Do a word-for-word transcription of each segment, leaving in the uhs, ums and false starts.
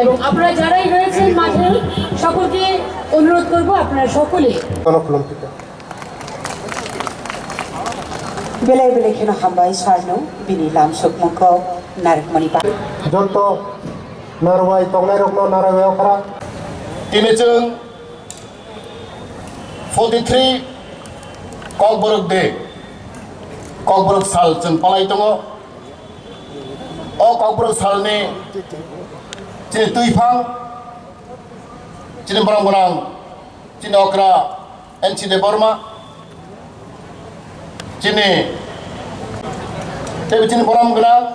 এবং আপনারা যারাই রয়েছেন মাঠে, সকলকে অনুরোধ করব আপনারা সকলে Belai belai kheno hambai sarno bini lam sukmungko narwkmani bagwi. Joto narwai tongnairokno narwai okra. Tini chwng forty three Kokborok Day, Kokborok sal chwng palai tongo. O Kokborok salni chini twiphang, chini borok gwnang, chini okra N C Debbarma, chini, tei chini borom gwnang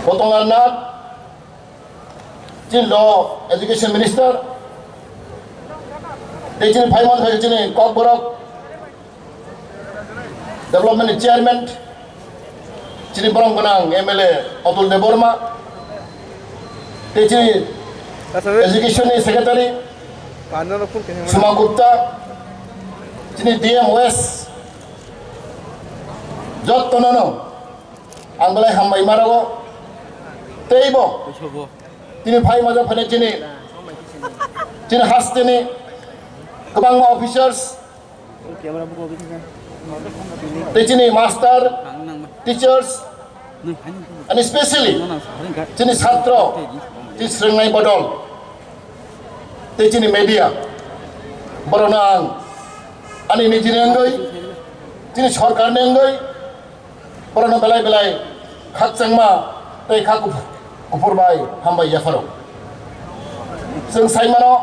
Kotongar Nath, chini lo education minister, tei chini phaimani phai chini Kokborok development ni chairman, chini borom gwnang M L A Atul Debbarma, tei chini education ni secretary Suma Gupta, chini D M West, jotto no no ang belai hambai ma rogo, tei bo tini phai maja phane chini, chini hasteni kwbangma officers, tei chini master, teachers, and especially chini satro, chini srengnai bodol, tei chini media, borokno ang ani nijini wngwi, chini sorkarni wngwi, borokno belai belai khakchangma tei kha kuphur, kuphur bai hambai yapharo. Chwng sai mano,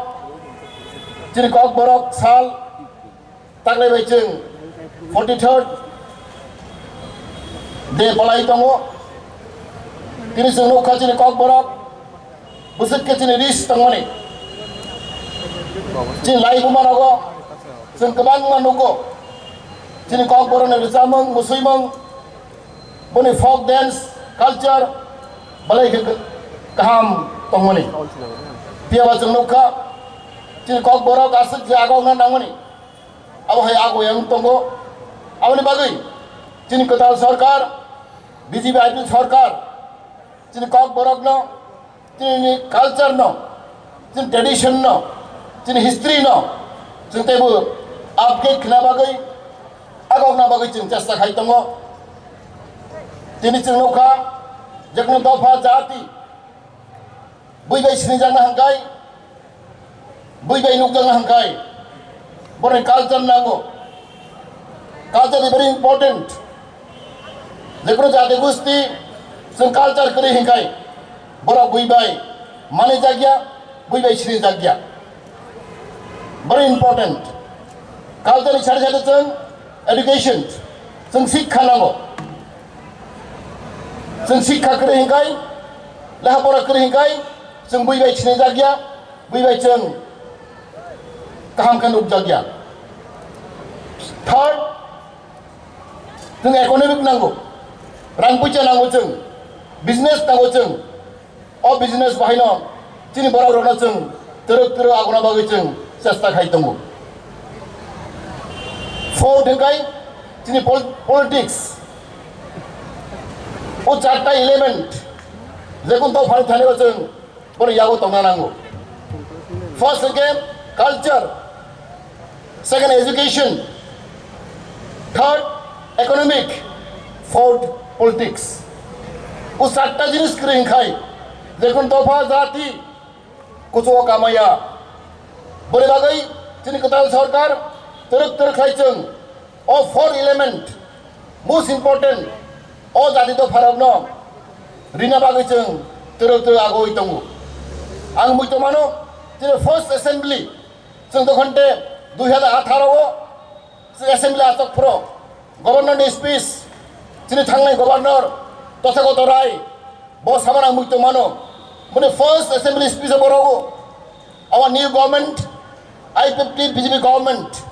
chini Kokborok sal, taklai bai chwng forty third day palai tongo. Tini chwng nukha chini Kokborok bwswk khe chini ris tongmani. Chini laibuma rogo chwng kwbangma nugo. Chini Kokborokni rwchapmung, mwswimung, boni folk dance, culture belai khe kaham tongmani. Phiyaba chwng nukha chini Kokborok aswk je agokna nangmani. Abo hai ago yang tongo. Aboni bagwi chini kwtal sorkar, B J P I P F T sorkar, chini Kokborokno, chini culture no, chini tradition no, chini history no, chwng teibo upgrade khna bagwi, agokna bagwi chwng chesta khai tongo. Tini chwng nukha, jekunu dopha jati, bui bai sinijakna hwnkhai, bui bai nukjakna hwnkhai, borokni culture nango. Culture is very important. Jekunu jati gusti chwng culture kwrwi hwnkhai, borok bui bai manijakya, bui bai sinijakya. Very important. Culture ni sade sade chwng education, chwng sikha nango. Chwng sikha kwrwi hwnkhai, lekha pora kwrwi hwnkhai, chwng bui bai sinijakya, bui bai chwng kaham khe nukjakya. Third, chwng economic nango, rang puisa nango chwng, business nango chwng. O business bahaino chini borok rokno chwng twrwk twrwk aguna bagwi chwng chesta khai tongo. Fourth hwnkhe chini pol-, politics. O charta element jekun to phani thani o chwng boro yago tongna nango. First hwnkhe culture, second education, third economic, fourth politics. O charta jinis kwrwi hwnkhai jekun dopha jati kuchugo kamaya. Boni bagwi chini kwtal sorkar twrwk twrwk khlai chwng o four element most important o jati dopharokno rina bagwi chwng twrwk twrwk agoi tongo. Ang muitu mano chini first assembly chwng dokhonte dui hazar atharo o chwng assembly achok phro governor ni speech chini thangnai governor Tothagoto Rai bo samani ang muitu mano. Boni first assembly speech o borogo our new government, I P F T B J P government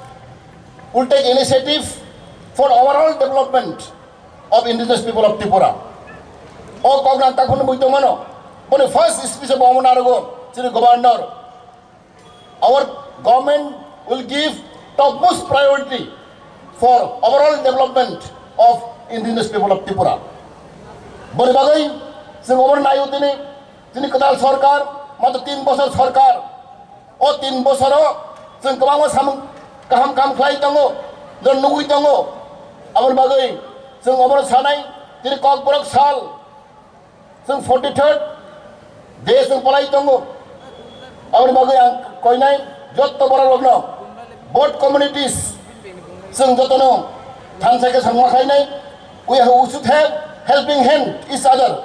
will take initiative for overall development of indigenous people of Tripura. O kokno ang takhorno muitu mano. Boni first speech o bo omo narogo chini governor. Our government will give topmost priority for overall development of indigenous people of Tripura. Boni bagwi chwng obono naio tini, tini kwtal sorkar, matro tin bosor sorkar. O tin bosoro chwng kwbangma samung kaham kam khlai tongo, norok nugwi tongo. Aboni bagwi chwng obono sanai, tini Kokborok sal, chwng forty third day chwng palai tongo. Aboni bagwi ang koinai jotto borok rokno, both communities, chwng jotono thansa khe songma khlainai. We have, we should have helping hand each other.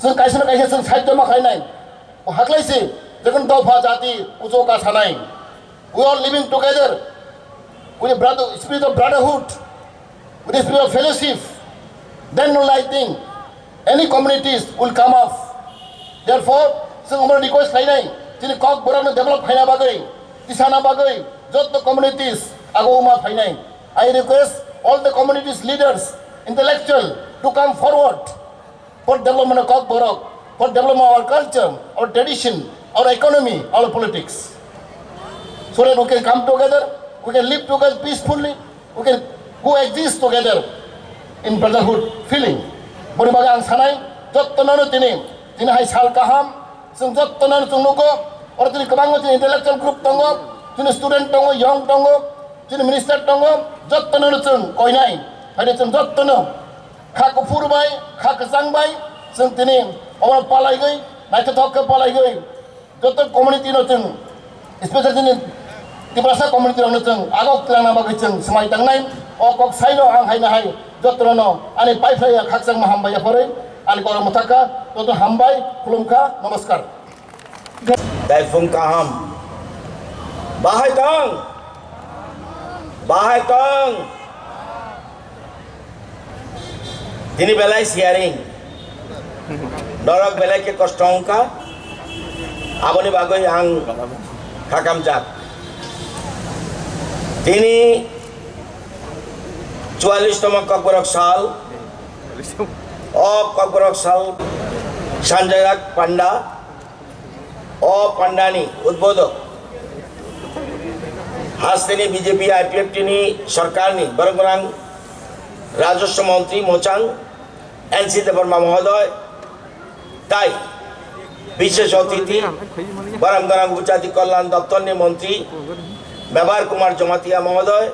Chwng kaisa na kaisa chwng side ma khlainai. O haklai se, jekon dopha jati ucho ka sanai. We are living together with a brother, spirit of brotherhood, with a spirit of fellowship. Then only I think any communities will come up. Therefore, chwng omo request khlainai, chini Kokborok no develop khaina bagwi, tisana bagwi, jotto communities ago uma phainai. I request all the communities leaders, intellectual to come forward for development of Kokborok, for development of our culture, our tradition, our economy, our politics. So that we can come together, we can live together peacefully, we can coexist together in brotherhood feeling. Boni bagwi ang sanai, jotto no tini, tini hai sal kaham, chwng jotto no chwng nugo, oro tini kwbangma tini intellectual group tongo, tini student tongo, young tongo, tini minister tongo, jotto no chwng koinai, hai chwng jotto no kha kuphur bai, kha kwchang bai, chwng tini omo palaigwi, naithothok khe palaigwi, joto community no chwng, especially chini Tiprasa community rokno chwng agok twlangna bagwi chwng swmai tangnai. O kok saino ang haino hai jotono ani paiphlaiya khakchangma hambai yapharwi ani kormo thaka joto hambai khulumkha, namaskar. Daifung kaham. Bahai tong. Bahai tong. Tini belai sharing. Norok belai ke kosto wngkha. Aboni bagwi ang khakamjak. Tini chuallish tomo Kokborok sal. O Kokborok sal sanjajak panda. O pandani udbodhok hasteni B J P I P F T ni sorkarni borok gwnang Rajoswa Montri Mochang N C Debbarma Mohodoy tai bishesh otithi borok gwnang Upojati Kalyan Doptorni Montri Mebar Kumar Jamatia Mohodoy,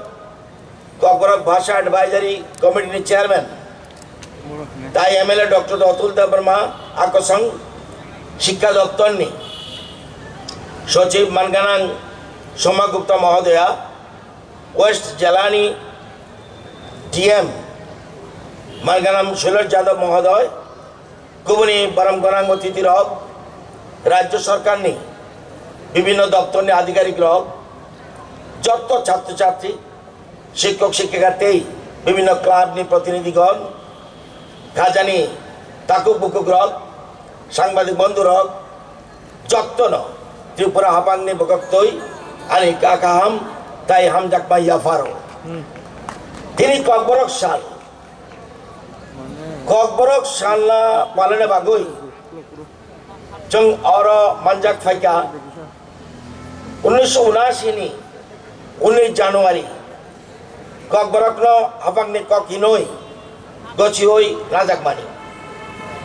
Kokborok Bhasha Advisory Committee ni Chairman, tai M L A Doctor Atul Debbarma, Akosong Shikkha Doptor ni Sochib Manganang Soma Gupta Mohodoya, West Jelani D M Manganam Shailesh Yadav Mohodoy, kubuni borom gwnang otithi rok, Rajya Sarkar ni bibhinno doptor ni adhikarik rok, jotto chhatro chhatri, Shikkok shikkika tei bibhinno club ni protinidhigon, khajani takhuk bukhuk rok, sangbadik bondhu rok, jottono Tripura hapang ni bokok twi ani kha kaham tai hamjakma yapharo. Tini Kokborok sal, Kokborok salna palana bagwi chwng oro manjak phaikha. Unnish unasi ni unnish January Kokborokno hapangni kok hinwi gochiwi rajakmani.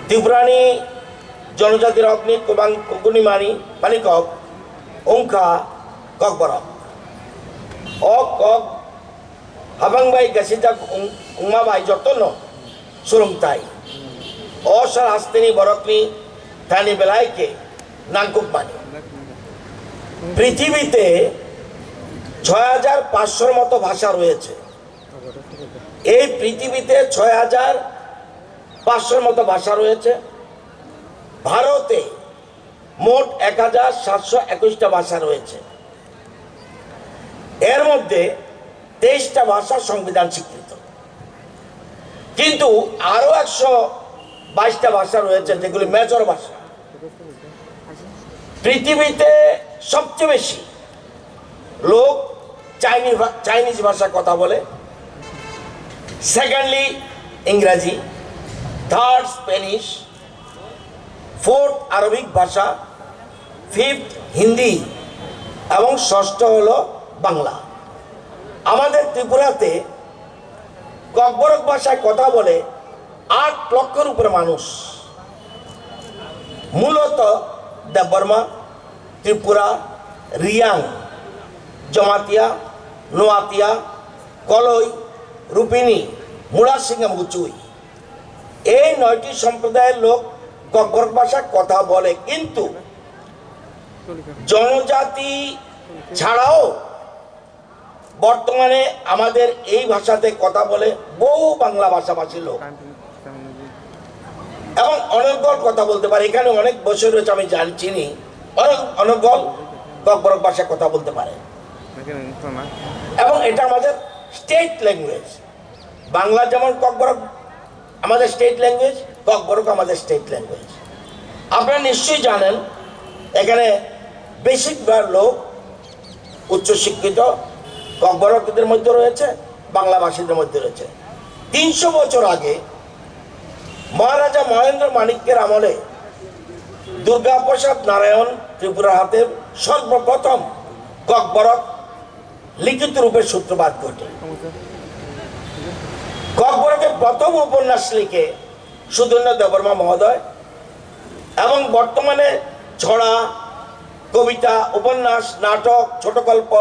Tripurani jonojati rokni kubang kukunimani panikok wngkha Kokborok. O kok habang bai gasijak wng-, wngma bai jotono surungtai. O sal hasteni borokni thani belai khe nangkukmani. পৃথিবীতে ছয় হাজার পাঁচশোর মতো ভাষা রয়েছে। এই পৃথিবীতে ছয় হাজার পাঁচশোর মতো ভাষা রয়েছে। ভারতে মোট এক হাজার সাতশো একুশটা ভাষা রয়েছে। এর মধ্যে তেইশটা ভাষা সংবিধান স্বীকৃত, কিন্তু আরো একশো বাইশটা ভাষা রয়েছে যেগুলি মেজর ভাষা। পৃথিবীতে সবচেয়ে বেশি লোক চাইনিজ ভা-, চাইনিজ ভাষায় কথা বলে, সেকেন্ডলি ইংরাজি, থার্ড স্প্যানিশ, ফোর্থ আরবিক ভাষা, ফিফথ হিন্দি এবং ষষ্ঠ হলো বাংলা। আমাদের ত্রিপুরাতে ককবরক ভাষায় কথা বলে আট লক্ষর উপরে মানুষ, মূলত দেববর্মা, ত্রিপুরা, রিয়াং, জমাতিয়া, নোয়াতিয়া, কলই, রুপিনী, মুড়াসিং এবং চুই। এই নয়টি সম্প্রদায়ের লোক ককবরক ভাষায় কথা বলে, কিন্তু জনজাতি ছাড়াও বর্তমানে আমাদের এই ভাষাতে কথা বলে বহু বাংলা ভাষাভাষী লোক এবং অনর্গল কথা বলতে পারে। এখানে অনেক বসে রয়েছে, আমি জানি, চিনি, অনেক অনর্গল ককবরক ভাষায় কথা বলতে পারে। এবং এটা আমাদের স্টেট ল্যাঙ্গুয়েজ। বাংলা যেমন ককবরক আমাদের স্টেট ল্যাঙ্গুয়েজ, ককবরক আমাদের স্টেট ল্যাঙ্গুয়েজ। আপনারা নিশ্চয়ই জানেন, এখানে বেশিরভাগ লোক উচ্চশিক্ষিত ককবরকদের মধ্যে রয়েছে, বাংলাভাষীদের মধ্যে রয়েছে। তিনশো বছর আগে মহারাজা মহেন্দ্র মাণিক্যের আমলে দুর্গাপ্রসাদ নারায়ণ ত্রিপুরার হাতে সর্বপ্রথম ককবরক লিখিত রূপে সূত্রপাত ঘটে। ককবরকে প্রথম উপন্যাস লিখে সুধীন্দ্র দেববর্মা মহোদয় এবং বর্তমানে ছড়া, কবিতা, উপন্যাস, নাটক, ছোট গল্প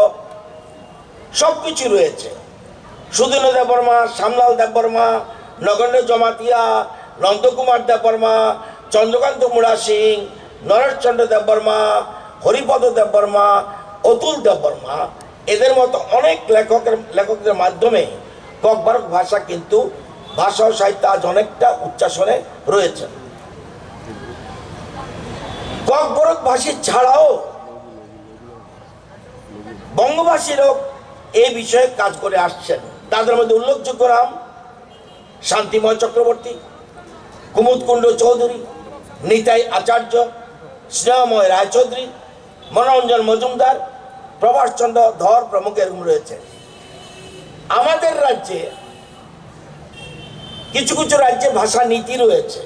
সবকিছু রয়েছে। সুধীন্দ্র দেববর্মা, শ্যামলাল দেববর্মা, নগেন্দ্র জমাতিয়া, নন্দকুমার দেববর্মা, চন্দ্রকান্ত মুড়া সিং, নরেশ চন্দ্র দেববর্মা, হরিপদ দেববর্মা, অতুল দেববর্মা, এদের মতো অনেক লেখকের, লেখকদের মাধ্যমে ককবরক ভাষা কিন্তু ভাষা ও সাহিত্য আজ অনেকটা উচ্চাসনে রয়েছে। ককবরক ভাষী ছাড়াও বঙ্গভাষীরাও এই বিষয়ে কাজ করে আসছেন। তাদের মধ্যে উল্লেখযোগ্য নাম শান্তিময় চক্রবর্তী, কুমুদ কুণ্ড চৌধুরী, নিতাই আচার্য, স্নেহময় রায়চৌধুরী, মনোরঞ্জন মজুমদার, প্রভাস চন্দ্র ধর প্রমুখ এরকম রয়েছে। আমাদের রাজ্যে কিছু কিছু রাজ্যে ভাষা নীতি রয়েছে,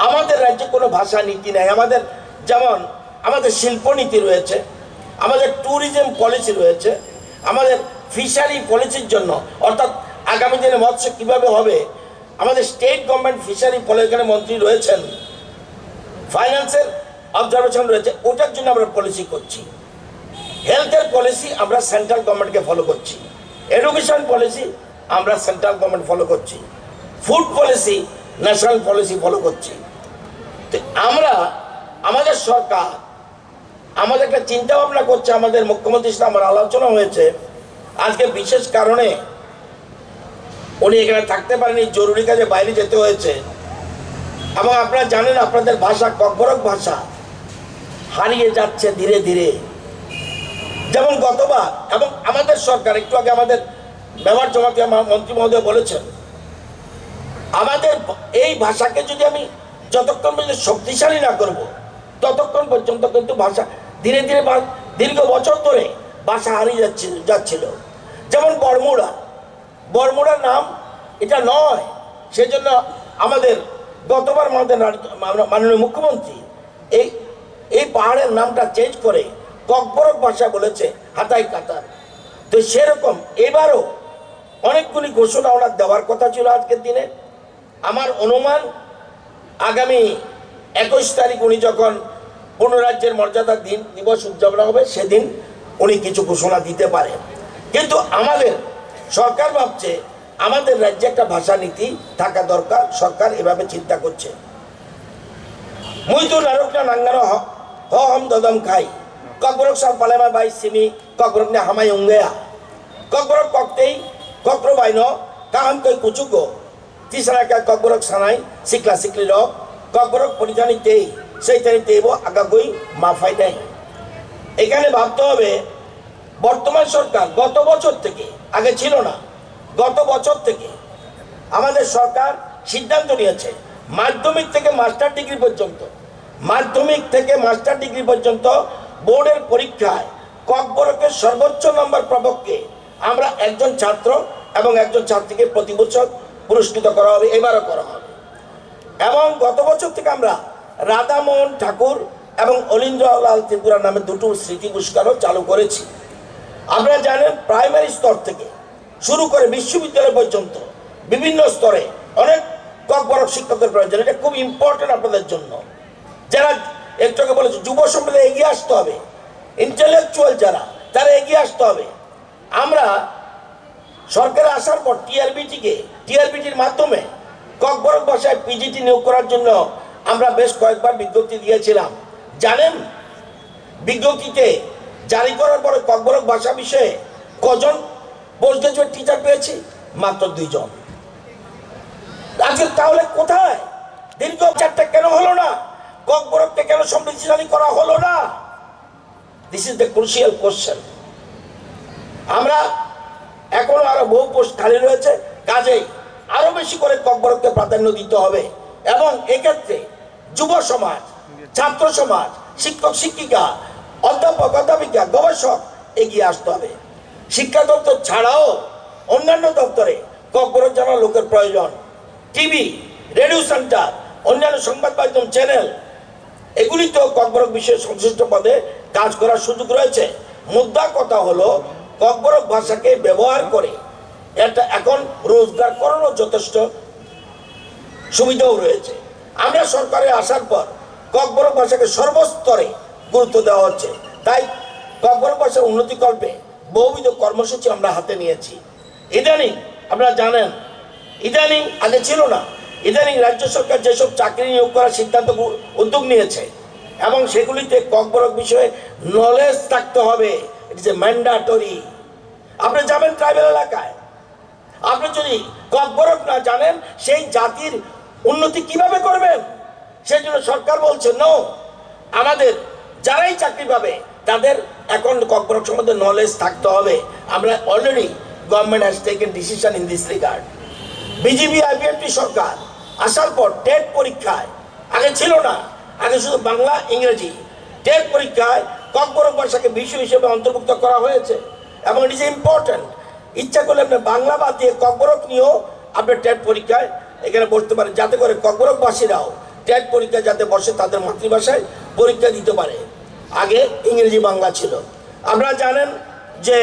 আমাদের রাজ্যে কোনো ভাষা নীতি নাই। আমাদের যেমন আমাদের শিল্পনীতি রয়েছে, আমাদের ট্যুরিজম পলিসি রয়েছে, আমাদের ফিশারি পলিসির জন্য, অর্থাৎ আগামী দিনে মৎস্য কীভাবে হবে, আমাদের স্টেট গভর্নমেন্ট ফিশারি পলিসি, এখানে মন্ত্রী রয়েছেন, ফাইন্যান্সের অবজারভেশন রয়েছে, ওটার জন্য আমরা পলিসি করছি। হেলথের পলিসি আমরা সেন্ট্রাল গভর্নমেন্টকে ফলো করছি, এডুকেশন পলিসি আমরা সেন্ট্রাল গভর্নমেন্ট ফলো করছি, food policy national policy follow করছি। তো আমরা, আমাদের সরকার, আমাদের একটা চিন্তা ভাবনা করছে, আমাদের মুখ্যমন্ত্রীর সাথে আমার আলোচনা হয়েছে। আজকে বিশেষ কারণে উনি এখানে থাকতে পারেনি, জরুরি কাজে বাইরে যেতে হয়েছে। এবং আপনারা জানেন, আপনাদের ভাষা ককবরক ভাষা হারিয়ে যাচ্ছে ধীরে ধীরে। যেমন গতবার, এবং আমাদের সরকার, একটু আগে আমাদের মেবার জমাতিয়া মা-, মন্ত্রী মহোদয় বলেছেন, আমাদের এই ভাষাকে যদি আমি যতক্ষণ পর্যন্ত শক্তিশালী না করব, ততক্ষণ পর্যন্ত কিন্তু ভাষা ধীরে ধীরে বা-, দীর্ঘ বছর ধরে ভাষা হারিয়ে যাচ্ছে, যাচ্ছিল। যেমন বরমুড়া, বরমুড়া নাম এটা নয়, সেজন্য আমাদের গতবার আমাদের রা-, মাননীয় মুখ্যমন্ত্রী এই, এই পাহাড়ের নামটা চেঞ্জ করে ককবরক ভাষা বলেছে, হাতাই কাতার। তো সেরকম এবারও অনেকগুলি ঘোষণা ওনার দেওয়ার কথা ছিল আজকের দিনে। আমার অনুমান, আগামী একুশ তারিখ উনি যখন পূর্ণ রাজ্যের মর্যাদা দিন, দিবস উদযাপন হবে, সেদিন উনি কিছু ঘোষণা দিতে পারেন। কিন্তু আমাদের সরকার ভাবছে, আমাদের রাজ্যে একটা ভাষা নীতি থাকা দরকার, সরকার এভাবে চিন্তা করছে। Muitu narwkna nangano ho, ho hom dodom khai. Kokborok sal palaima bai simi kokborokni hamai wngya. Kokborok koktei kokro baino kaham khe kuchugo. Tisana khe kokborok sanai sikla sikli rok kokborok porithani tei seithani teibo agagwi ma phainai. এখানে ভাবতে হবে, বর্তমান সরকার গত বছর থেকে, আগে ছিল না, গত বছর থেকে আমাদের সরকার সিদ্ধান্ত নিয়েছে মাধ্যমিক থেকে মাস্টার ডিগ্রি পর্যন্ত, মাধ্যমিক থেকে মাস্টার ডিগ্রি পর্যন্ত বোর্ডের পরীক্ষায় ককবরকের সর্বোচ্চ নম্বর প্রাপককে আমরা একজন ছাত্র এবং একজন ছাত্রীকে প্রতি বছর পুরস্কৃত করা হবে, এবারও করা হবে। এবং গত বছর থেকে আমরা রাধামোহন ঠাকুর এবং অলিন্দ্রলাল ত্রিপুরা নামে দুটো স্মৃতি পুরস্কারও চালু করেছি। আপনারা জানেন, প্রাইমারি স্তর থেকে শুরু করে বিশ্ববিদ্যালয় পর্যন্ত বিভিন্ন স্তরে অনেক ককবরক শিক্ষকের প্রয়োজন, এটা খুব ইম্পর্টেন্ট আপনাদের জন্য। যারা একটু আগে বলেছে, যুব সমাজে এগিয়ে আসতে হবে, ইন্টেলেকচুয়াল যারা, তারা এগিয়ে আসতে হবে। আমরা সরকারে আসার পর টিআরবিটিকে, টিআরবিটির মাধ্যমে ককবরক ভাষায় পিজিটি নিয়োগ করার জন্য আমরা বেশ কয়েকবার বিজ্ঞপ্তি দিয়েছিলাম। জানেন, বিজ্ঞপ্তিতে জারি করার পরে ককবরক ভাষা বিষয়ে কজন পোস্ট গ্রাজুয়েট টিচার পেয়েছি? মাত্র দুইজন। আজকে তাহলে কোথায় দীর্ঘ চারটা কেন হলো না? ককবরককে কেন সমৃদ্ধিশালী করা হলো না? This is the crucial question. আমরা এখনো আরো বহু পোস্ট খালি রয়েছে, কাজেই আরো বেশি করে ককবরককে প্রাধান্য দিতে হবে এবং এক্ষেত্রে যুব সমাজ, ছাত্র সমাজ, শিক্ষক শিক্ষিকা, অধ্যাপক অধ্যাপিকা, গবেষক এগিয়ে আসতে হবে। শিক্ষা দপ্তর ছাড়াও অন্যান্য দপ্তরে ককবরক জানার লোকের প্রয়োজন। টিভি, রেডিও সেন্টার, অন্যান্য সংবাদ মাধ্যম চ্যানেল, এগুলিতেও ককবরক বিষয়ে সংশ্লিষ্ট পদে কাজ করার সুযোগ রয়েছে। মুদ্রা কথা হলো, ককবরক ভাষাকে ব্যবহার করে এটা এখন রোজগার করারও যথেষ্ট সুবিধাও রয়েছে। আমরা সরকারে আসার পর ককবরক ভাষাকে সর্বস্তরে গুরুত্ব দেওয়া হচ্ছে। তাই ককবরক ভাষার উন্নতিকল্পে বহুবিধ কর্মসূচি আমরা হাতে নিয়েছি। ইদানিং আপনারা জানেন, ইদানিং, আগে ছিল না, ইদানিং রাজ্য সরকার যেসব চাকরি নিয়োগ করার সিদ্ধান্ত গু-, উদ্যোগ নিয়েছে এবং সেগুলিতে ককবরক বিষয়ে নলেজ থাকতে হবে। It is a mandatory. আপনি যাবেন ট্রাইবাল এলাকায়, আপনি যদি ককবরক না জানেন, সেই জাতির উন্নতি কিভাবে করবেন? সেই জন্য সরকার বলছে, নো, আমাদের যারাই চাকরি পাবে তাদের এখন ককবরক সম্বন্ধে নলেজ থাকতে হবে। আমরা already, government has taken decision in this regard. BJP IPFT সরকার আসার পর টেট পরীক্ষায়, আগে ছিল না, আগে শুধু বাংলা, ইংরেজি, টেট পরীক্ষায় ককবরক ভাষাকে বিষয় হিসেবে অন্তর্ভুক্ত করা হয়েছে এবং it is important. ইচ্ছা করলে আপনি বাংলা বাদ দিয়ে ককবরক নিয়েও আপনি টেট পরীক্ষায় এখানে বসতে পারেন, যাতে করে ককবরকবাসীরাও টেট পরীক্ষায় যাতে বসে, তাদের মাতৃভাষায় পরীক্ষা দিতে পারে। আগে ইংরেজি বাংলা ছিল। আপনারা জানেন যে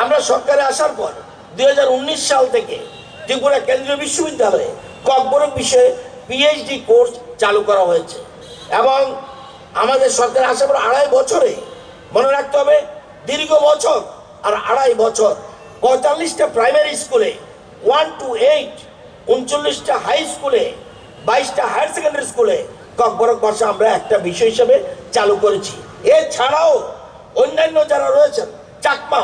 আমরা সরকারে আসার পর দুই হাজার উনিশ সাল থেকে ত্রিপুরা কেন্দ্রীয় বিশ্ববিদ্যালয়ে ককবরক বিষয়ে পিএইচডি কোর্স চালু করা হয়েছে এবং আমাদের সরকার আসার পর আড়াই বছরে, মনে রাখতে হবে, দীর্ঘ বছর আর আড়াই বছর পঁয়তাল্লিশটা প্রাইমারি স্কুলে, ওয়ান টু এইট, উনচল্লিশটা হাই স্কুলে, বাইশটা হায়ার সেকেন্ডারি স্কুলে ককবরক ভাষা আমরা একটা বিষয় হিসেবে চালু করেছি। এছাড়াও অন্যান্য যারা রয়েছেন, চাকমা,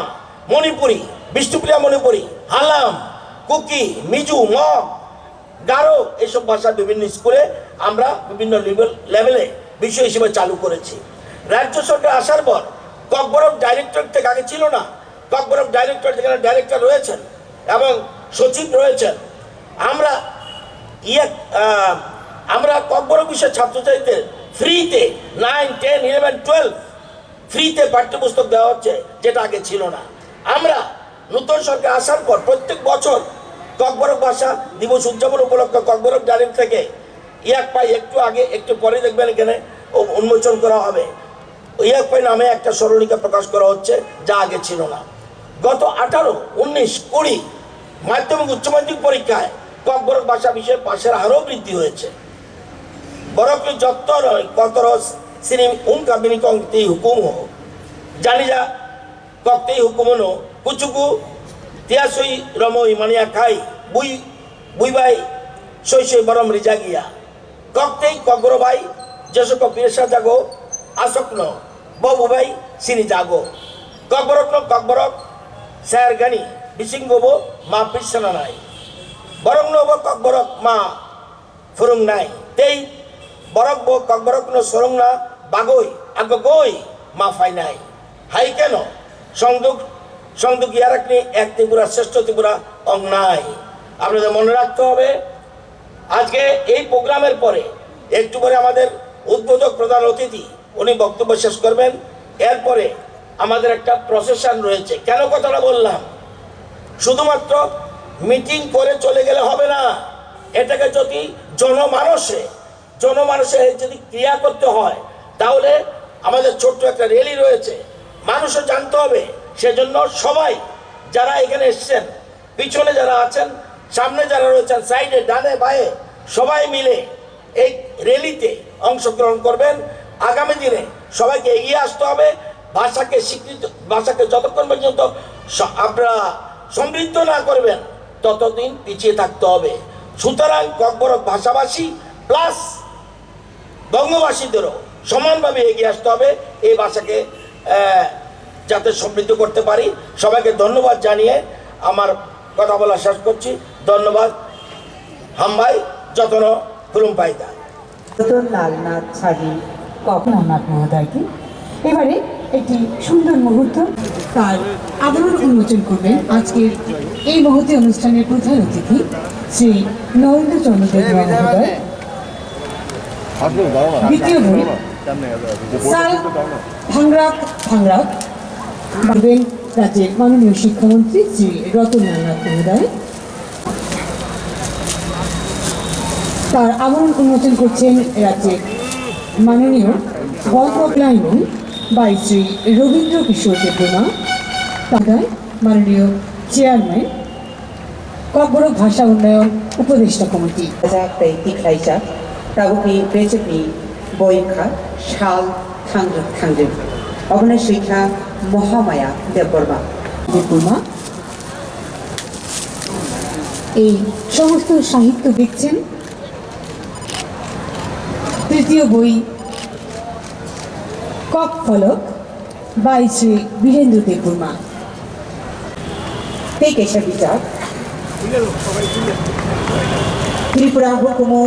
মণিপুরি, বিষ্ণুপ্রিয়া মণিপুরি, হালাম, কুকি, মিজু, মগ, গারো, এইসব ভাষা বিভিন্ন স্কুলে আমরা বিভিন্ন লেভেল, লেভেলে বিষয় হিসেবে চালু করেছি। রাজ্য সরকার আসার পর ককবরক ডাইরেক্টরেট থেকে, আগে ছিল না, ককবরক ডাইরেক্টরেট যেখানে ডাইরেক্টর রয়েছেন এবং সচিব রয়েছেন, আমরা ইয়ে, আহ, আমরা ককবরক বিষয়ে ছাত্রছাত্রীদের ফ্রিতে নাইন, টেন, ইলেভেন, টুয়েলভ ফ্রিতে পাঠ্যপুস্তক দেওয়া হচ্ছে, যেটা আগে ছিল না। আমরা নতুন সরকার আসার পর প্রত্যেক বছর ককবরক ভাষা দিবস উদযাপন উপলক্ষে ককবরক ডায়েরি থেকে ইয়াকপাই একটু আগে, একটু পরে দেখবেন এখানে উ-, উন্মোচন করা হবে। ইয়াকপাই নামে একটা স্মরণিকা প্রকাশ করা হচ্ছে, যা আগে ছিল না। গত আঠারো, উনিশ, কুড়ি মাধ্যমিক, উচ্চ মাধ্যমিক পরীক্ষায় ককবরক ভাষা বিষয়ে পাশের হারও বৃদ্ধি হয়েছে। Borokni jotto no kotoro sini wngkha bini kok tei hukumu. Janija kok tei hukumu no kuchuku tiasui romoi mania khai bui, bui bai soi soi borom rijak ya. Kok tei kokborok bai jesoko pirsa jago asokno bo bubai sini jago. Kokborokno kokborok sayar gani bisingo bo ma pirsa nanai. Borokno bo kokborok ma phwrwngnai tei borok bo kokborokno swrwngna bagwi agogoi ma phainai. Hai keno songduk, songduk yarakni ek Tripura, shreshtho Tripura ongnai. আপনাদের মনে রাখতে হবে, আজকে এই প্রোগ্রামের পরে একটু পরে আমাদের উদ্বোধক প্রধান অতিথি উনি বক্তব্য শেষ করবেন। এরপরে আমাদের একটা প্রসেশন রয়েছে। কেন কথাটা বললাম? শুধুমাত্র মিটিং করে চলে গেলে হবে না, এটাকে যদি জনমানসে, জনমানসে যদি ক্রিয়া করতে হয়, তাহলে আমাদের ছোট্ট একটা র্যালি রয়েছে, মানুষও জানতে হবে। সেজন্য সবাই যারা এখানে এসছেন, পিছনে যারা আছেন, সামনে যারা রয়েছেন, সাইডে, ডানে, বাঁয়ে, সবাই মিলে এই র‍্যালিতে অংশগ্রহণ করবেন। আগামী দিনে সবাইকে এগিয়ে আসতে হবে, ভাষাকে স্বীকৃত, ভাষাকে যতক্ষণ পর্যন্ত স-, আপনারা সমৃদ্ধ না করবেন, ততদিন পিছিয়ে থাকতে হবে। সুতরাং ককবরক ভাষাভাষী প্লাস বঙ্গবাসীদেরও সমানভাবে এগিয়ে আসতে হবে, এই ভাষাকে, আহ, যাতে সমৃদ্ধ করতে পারি। সবাইকে ধন্যবাদ জানিয়ে আমার কথা বলা শেষ করছি। ধন্যবাদ। হামবাই যতন খুলুম পাইতা। রতনলাল নাথ শাহী কখন নাথ মহোদয়কে এবারে একটি সুন্দর মুহূর্ত, তার আবরণ উন্মোচন করবেন আজকের এই মহতী অনুষ্ঠানের প্রধান অতিথি শ্রী নরেন্দ্র চন্দ্র দেব মহোদয়। দ্বিতীয় বই, সাল ভাংরাক ভাংরাক, বলবেন রাজ্যের মাননীয় শিক্ষামন্ত্রী শ্রী রতনলাল নাথ মহোদয়। তার আবরণ উন্মোচন করছেন রাজ্যের মাননীয় গল্প ক্লাইম্বিং বাই শ্রী রবীন্দ্র কিশোর দেববর্মা, তার মাননীয় চেয়ারম্যান ককবরক ভাষা উন্নয়ন উপদেষ্টা committee. Jajak tei tikhlaijak, tabukni bejekni boi wngkha Sal Thangrwk Thangrwk. Obono swikha Mohamaya Debbarma. Debbarma. এই সমস্ত সাহিত্য দেখছেন। তৃতীয় বই কক ফলক বাই শ্রী বীরেন্দ্র Debbarma. Tei kaisa bijap, Tripura hukumu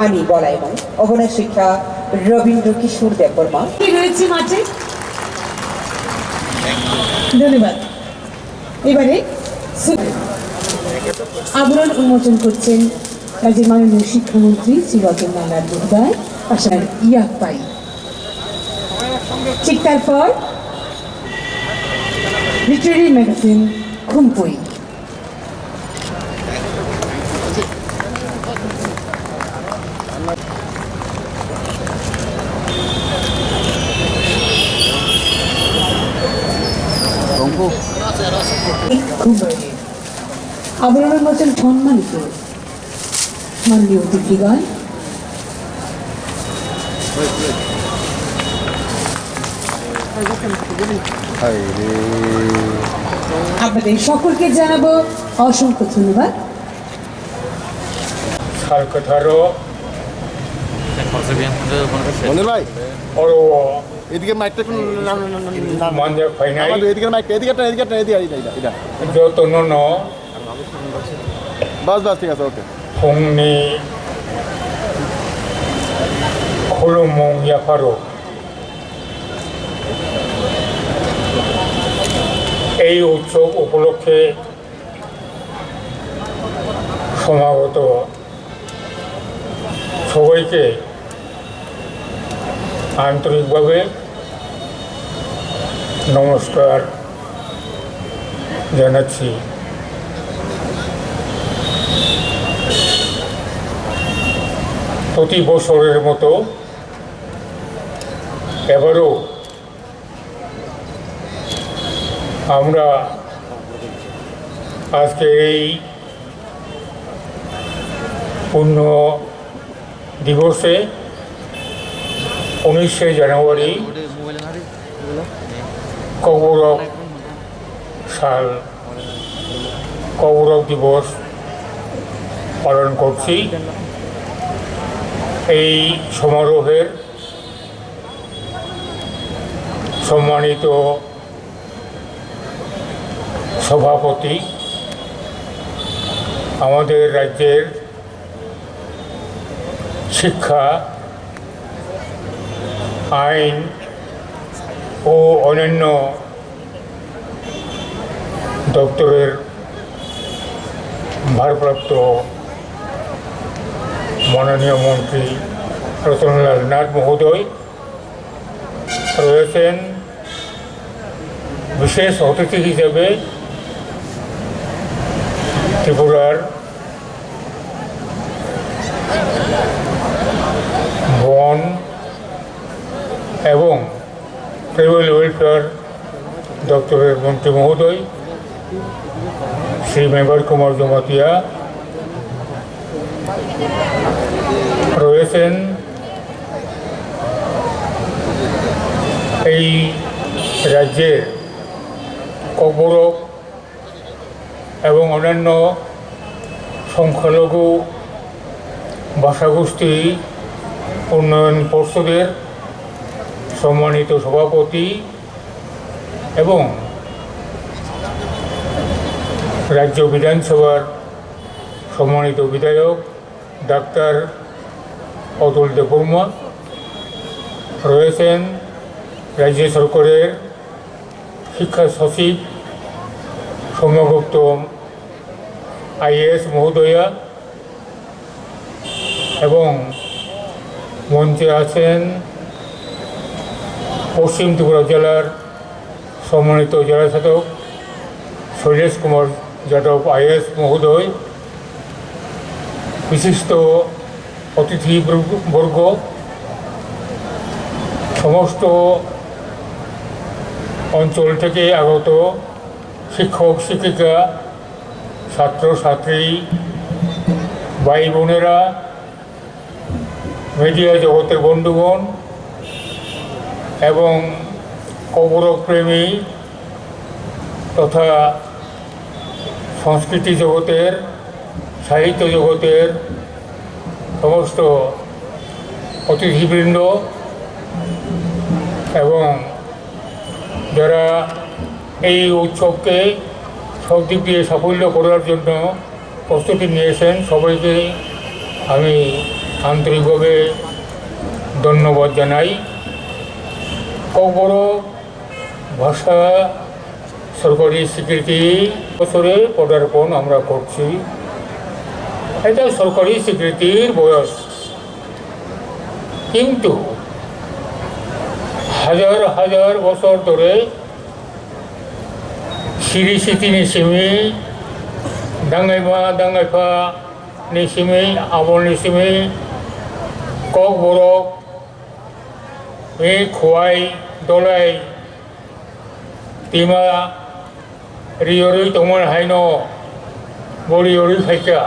ani bolaimung, obono swikha Rabindra Kishore Debbarma. কি রয়েছে মাঠে? ধন্যবাদ। এবারে সু-, আবরণ উন্মোচন করছেন রাজ্যের মাননীয় শিক্ষামন্ত্রী শ্রী রতনলাল নাথ মহোদয়, পাশাপাশি ইয়াকপাই। ঠিক তারপর লিটারেরি ম্যাগাজিন খুম্পুই। খুম্পুই। আবরণ উন্মোচন সম্মানিত মাননীয় অতিথিগণ, আপনাদের সকলকে জানাবো অসংখ্য ধন্যবাদ। Sal kwtharo মনির ভাই, oro এদিকে মাইকটা একটু না, না, না, না, না, না। Manja phainai। আমাদের এদিকে মাইকটা, এদিকে একটা, এদিকে একটা, এদিকে, এটা, এটা, এটা। Jotono no বাস, বাস, ঠিক আছে, ওকে। Phungni khulumung yapharo ei utsob upolokhe somagoto sobaike আন্তরিকভাবে নমস্কার জানাচ্ছি। প্রতি বছরের মতো এবারও আমরা আজকে এই পুণ্য দিবসে উনিশে জানুয়ারি ককবরক সাল, ককবরক দিবস পালন করছি। এই সমারোহের সম্মানিত সভাপতি, আমাদের রাজ্যের শিক্ষা, আইন ও অন্যান্য দপ্তরের ভারপ্রাপ্ত মাননীয় মন্ত্রী রতনলাল নাথ মহোদয় রয়েছেন। বিশেষ অতিথি হিসেবে ত্রিপুরার বন এবং ট্রাইবাল ওয়েলফেয়ার দপ্তরের মন্ত্রী মহোদয়, শ্রী মেবার কুমার জমাতিয়া রয়েছেন এই রাজ্যের ককবরক এবং অন্যান্য সংখ্যালঘু ভাষাগোষ্ঠী উন্নয়ন পর্ষদের সম্মানিত সভাপতি এবং রাজ্য বিধানসভার সম্মানিত বিধায়ক ডাক্তার অতুল দেববর্মা রয়েছেন, রাজ্য সরকারের শিক্ষা সচিব সৌম্যগুপ্ত আইএএস মহোদয়া এবং মঞ্চে আছেন পশ্চিম ত্রিপুরা জেলার সম্মানিত জেলা শাসক শৈলেশ কুমার যাদব আইএএস মহোদয়, বিশিষ্ট অতিথি বর্গ, সমস্ত অঞ্চল থেকে আগত শিক্ষক শিক্ষিকা, ছাত্র ছাত্রী, ভাই বোনেরা, মিডিয়া জগতের বন্ধুগণ এবং ককবরক প্রেমী তথা সংস্কৃতি জগতের, সাহিত্য জগতের সমস্ত অতিথিবৃন্দ এবং যারা এই উৎসবকে সব দিক দিয়ে সাফল্য করার জন্য প্রস্তুতি নিয়েছেন, সবাইকে আমি আন্তরিকভাবে ধন্যবাদ জানাই। ককবরক ভাষা সরকারি স্বীকৃতি বছরে পদার্পণ আমরা করছি। এটা সরকারি স্বীকৃতির বয়স, কিন্তু হাজার হাজার বছর ধরে Siri siti ni simi, dangaima dangaipha ni simi, aboni simi, kok borok, ni khuai, dolai, tima, riyorwi tongmani haino, bo riyorwi phaikha,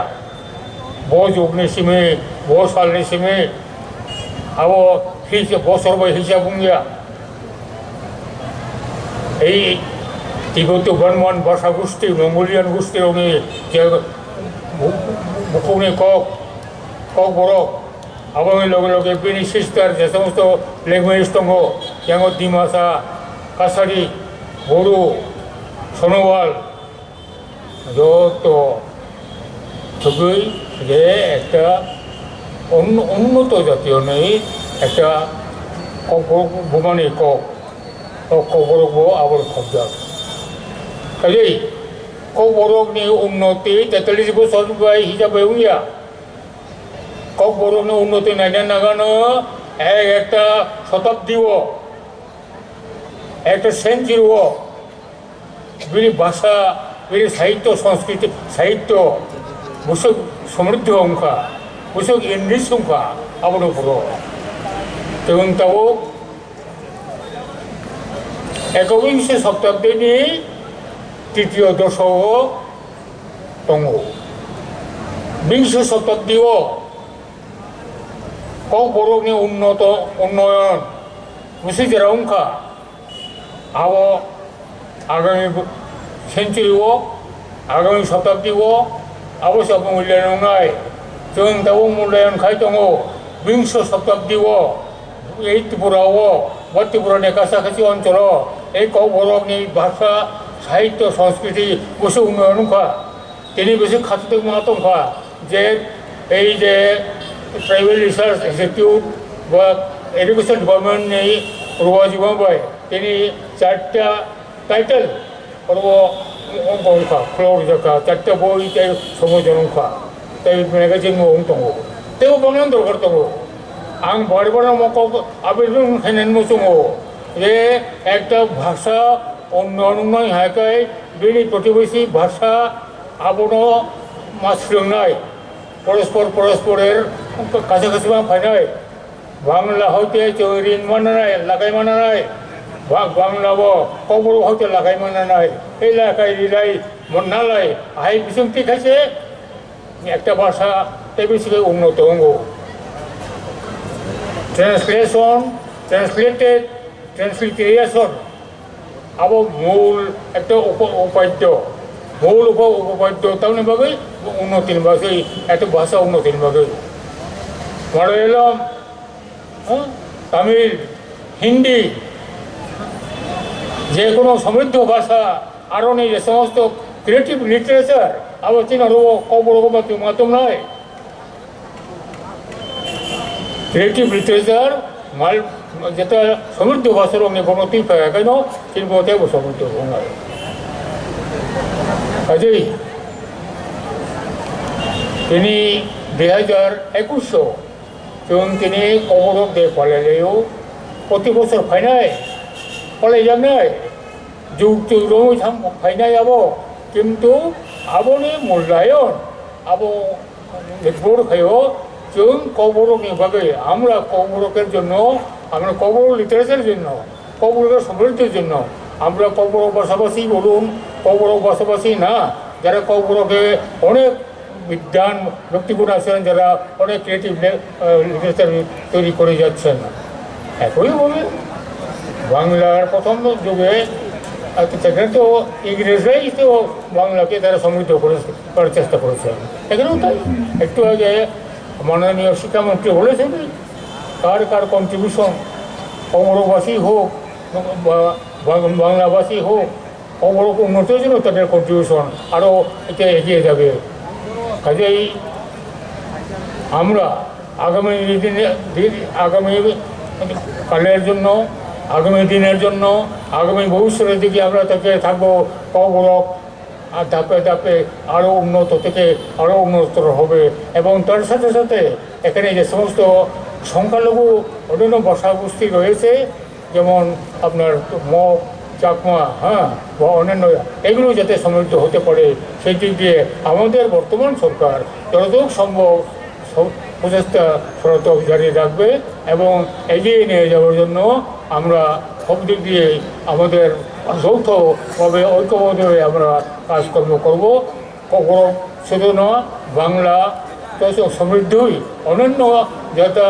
bo jugni simi, bo salni simi, abo hisa, bosor bai hisab wngya. Ei Tibeto Burman bhasha gusti, Mongolian gusti rokni je bu-, bukhukni kok, kok borok, aboni loge loge bini sister je somosto language tongo, yango Dimasa, Kasari, Bodo, Sonowal, joto thwgwi je ekta un-, unnoto jati hwnwi ekta kok bumani kok, o kokborokbo aboni khobjak. Kailai kokborokni unnoti tetallis bosor bai hisab bai wngya. Kokborokni unnoti naina nagano ek ekta sotabdi o, ekta century o bini bhasha, bini sahityo, sanskriti, sahityo bwswk somriddhi wngkha, bwswk enrich wngkha, abono phuru. Tei wng tabuk ekobingshi sotabdini titiyo dosho o tongo. Bingshi sotabdi o kokborokni unnoto, unnoyon bwswk jera wngkha. Abo agami century o, agami sotabdi o abo se mulyanong wngnai. Chwng tabuk mulyanong khai tongo. Bingso sotabdi o ei Tripura o, bo Tripura ni kasa kasi oncol o ei kokborok ni bhasha, sahityo, sanskriti bwswk unnoyon wngkha. Tini bisi khatungma tongkha je ei je Tribal Research Institute ba Education Department ni ruajima bai tini charta title oro wngkha, khulok rijak kha, charta boi tei somojon wngkha, tei magazine bo wng tongo, tei bo bangma dorkar tongo. Ang bar bar no kok abejon khainani muchungo je ekta bhasha onno nungnai hai khe bini protibesi bhasha abono ma swrwngnai, porospor porosporer kaisa kaisa ma phainai, Bangla hoite chwng rin mananai, lagai mananai, Ba-, Bangla bo Kokborok hoite lakai mananai, tei lakai rilai mannalai, hai bisingtwi khaise ekta bhasha tei bisingtwi unnoto wngo. Translation, translated, transliteration, abo mul ekta upa-, upaidyo. Mul upa-, upaidyo tamni bagwi unnotini bagwi, ekta bhasha unnotini bagwi. Malayalam, হ্যাঁ? তামিল, হিন্দি, যে কোনো সমৃদ্ধ ভাষা, আরো নেই যে সমস্ত creative literature, আবার চিনারও কবর মাধ্যম নয়। ক্রিয়েটিভ লিটারেচার মাল যেটা সমৃদ্ধ ভাষার অনেক কোনো তুই পায় কেন, কিন্তু ওটাই সমৃদ্ধ নয়। কাজেই তিনি দুই হাজার একুশশো Chwng tini Kokborok de palailaio, proti bosor phainai, palaijaknai, jug jug romwi thang phainai abo, kintu aboni mulyayon abo nirbhor khaio chwng Kokborokni bagwi, আমরা Kokborokের জন্য, আমরা Kokborok literature জন্য, Kokborokের সমৃদ্ধির জন্য, আমরা Kokborok ভাষাভাষী বলুন, Kokborok ভাষাভাষী না, যারা Kokborokে অনেক বিদ্বান ব্যক্তিগণ আছেন, যারা অনেক ক্রিয়েটিভ লে-, আহ, লিটারেচার তৈরি করে যাচ্ছেন। একইভাবে বাংলার প্রথম যুগে, আহ, সেখানে তো ইংরেজরাই তো বাংলাকে তারা সমৃদ্ধ করে, করার চেষ্টা করেছেন। এখানেও তাই একটু আগে মাননীয় শিক্ষামন্ত্রী বলেছেন, কার কার কন্ট্রিবিউশন, কমরবাসী হোক বা বাং-, বাংলাভাষী হোক, অমরক উন্নতির জন্য তাদের কন্ট্রিবিউশন আরও এটা এগিয়ে যাবে। কাজেই আমরা আগামী দিনে, দিন, আগামী কালের জন্য, আগামী দিনের জন্য, আগামী ভবিষ্যতের দিকে আমরা তাকিয়ে থাকবো। কবরক আর ধাপে ধাপে আরও উন্নত থেকে আরও উন্নততর হবে এবং তার সাথে সাথে এখানে যে সমস্ত সংখ্যালঘু অন্যান্য ভাষাগোষ্ঠী রয়েছে, যেমন আপনার মগ, চাকমা, হ্যাঁ, বা অন্যান্য, এগুলো যাতে সমৃদ্ধ হতে পারে, সেই দিক দিয়ে আমাদের বর্তমান সরকার যতদূর সম্ভব সব প্রচেষ্টা সতত জারি রাখবে এবং এগিয়ে নিয়ে যাওয়ার জন্য আমরা সব দিক দিয়ে আমাদের যৌথভাবে, ঐক্যবদ্ধভাবে আমরা কাজকর্ম করব। কখনো শুধু নয়, বাংলা তো সমৃদ্ধই, অন্যান্য যাতে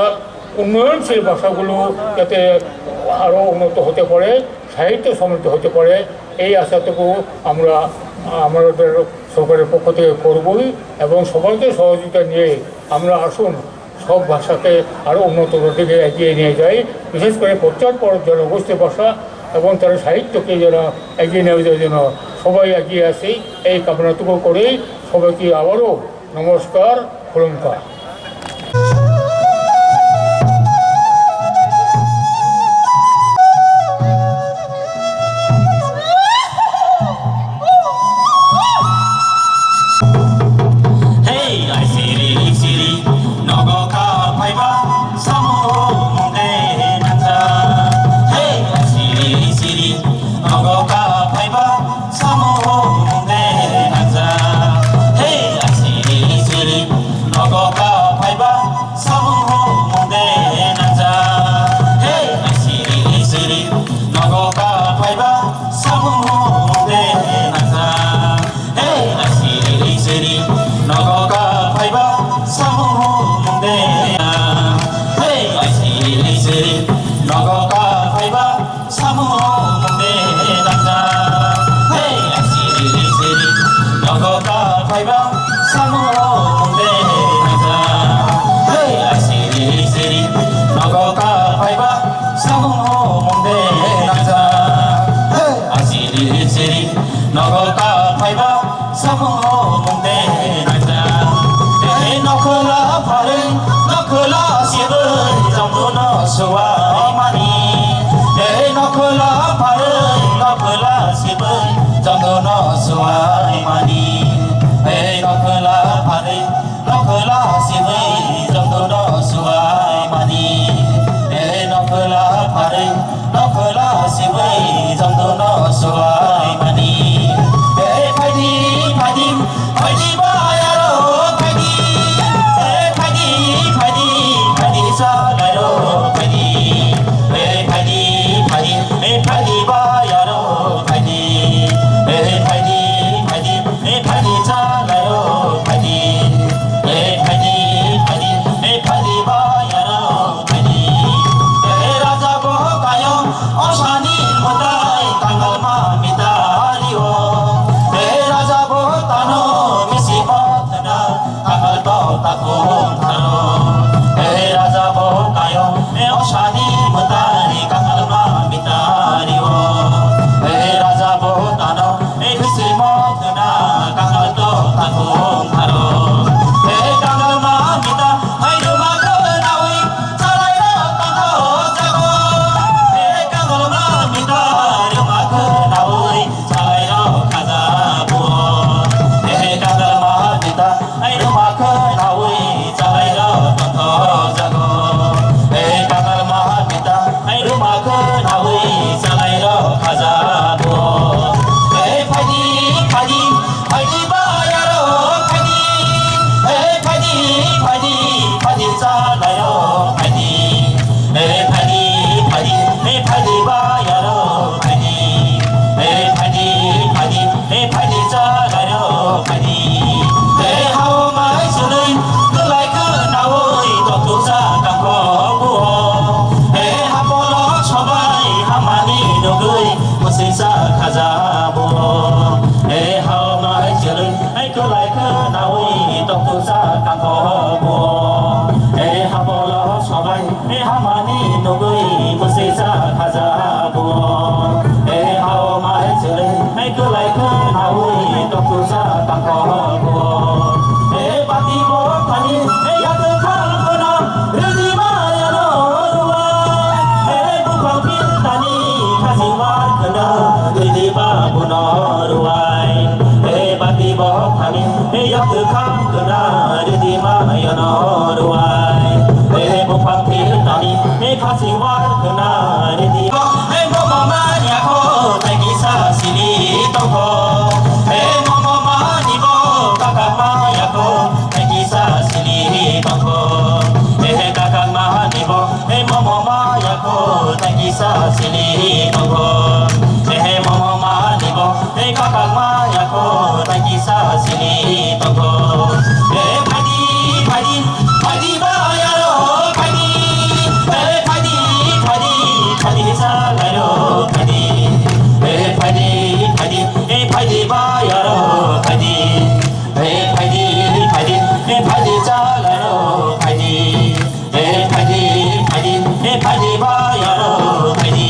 উন্নয়নশীল ভাষাগুলো যাতে আরও উন্নত হতে পারে, সাহিত্য সমৃদ্ধ হতে পারে, এই আশাটুকু আমরা আমাদের সরকারের পক্ষ থেকে করবই এবং সবাইকে সহযোগিতা নিয়ে আমরা আসুন সব ভাষাকে আরও উন্নত দিকে এগিয়ে নিয়ে যাই। বিশেষ করে প্রত্যেক পর জনগোষ্ঠীর ভাষা এবং তার সাহিত্যকে যেন এগিয়ে নেওয়া যায়, যেন সবাই এগিয়ে আসি, এই কামনাটুকু করেই সবাইকে আবারও নমস্কার, খুলুমকা। Hey, ai siri siri, nogo ka phaiba, samungo mungde nangja. Hey, ai siri siri, nogo ka phaiba, samungo mungde nangja. Hey, ai siri siri, nogo ka phaiba, samungo mungde nangja. Hey, ai siri siri, nogo ka phaiba, samungo mungde nangja. Hey, asiri siri, nogo ka phaiba, samung mung de na. Hey, asiri siri, nogo ka phaiba, samung mung de na. Hey, asiri siri, nogo ka phaiba, samung mung de na. Hey, asiri siri, nogo ka phaiba, samung mung de na. Hey, asiri siri, nogo ka phaiba, samung mung de nangja. Ei nokhla pharwi, nokhla sibwi, jongduno suwai mani. Ei nokhla pharwi, nokhla sibwi, jongduno suwai mani. Ei nokhla pharwi, nokhla sibwi, jongduno suwai mani. Ei nokhla pharwi, nokhla sibwi, jongduno suwai mani. Ei phaidi, phaidi, phaidi bayaro phaidi. Ei phaidi, phaidi, phaidi salairo phaidi. Hamani nugwi mwswisa khaja buo. Hao mai chwrwi kwlai khwnawi toksa tangkho buo. Bati bo thani yakwkhang khwna rwdi maya no rwai. Buphang phirtani khasi war khwna rwdi ba buno rwai. Bati bo thani yakwkhang khwna rwdi maya no rwai. Buphang phirtani khasi war khwna rwdi. Momo mani yakho tei kisa sili tongkho. Momo mani bo kakakma yakho tei kisa sili tongkho. Kakakma ni bo momo ma yakho tei kisa sili tongkho. Momo mani bo kakakma yakho tei kisa sili tongkho. Phaidi, phaidi, phaidi ba yaro phaidi. Phaidi, phaidi, phaidi sa lairo phaidi. Phaidi, phaidi, phaidi ba yaro phaidi. Phaidi, phaidi, phaidi sa lairo phaidi. Phaidi, phaidi, phaidi ba yaro phaidi.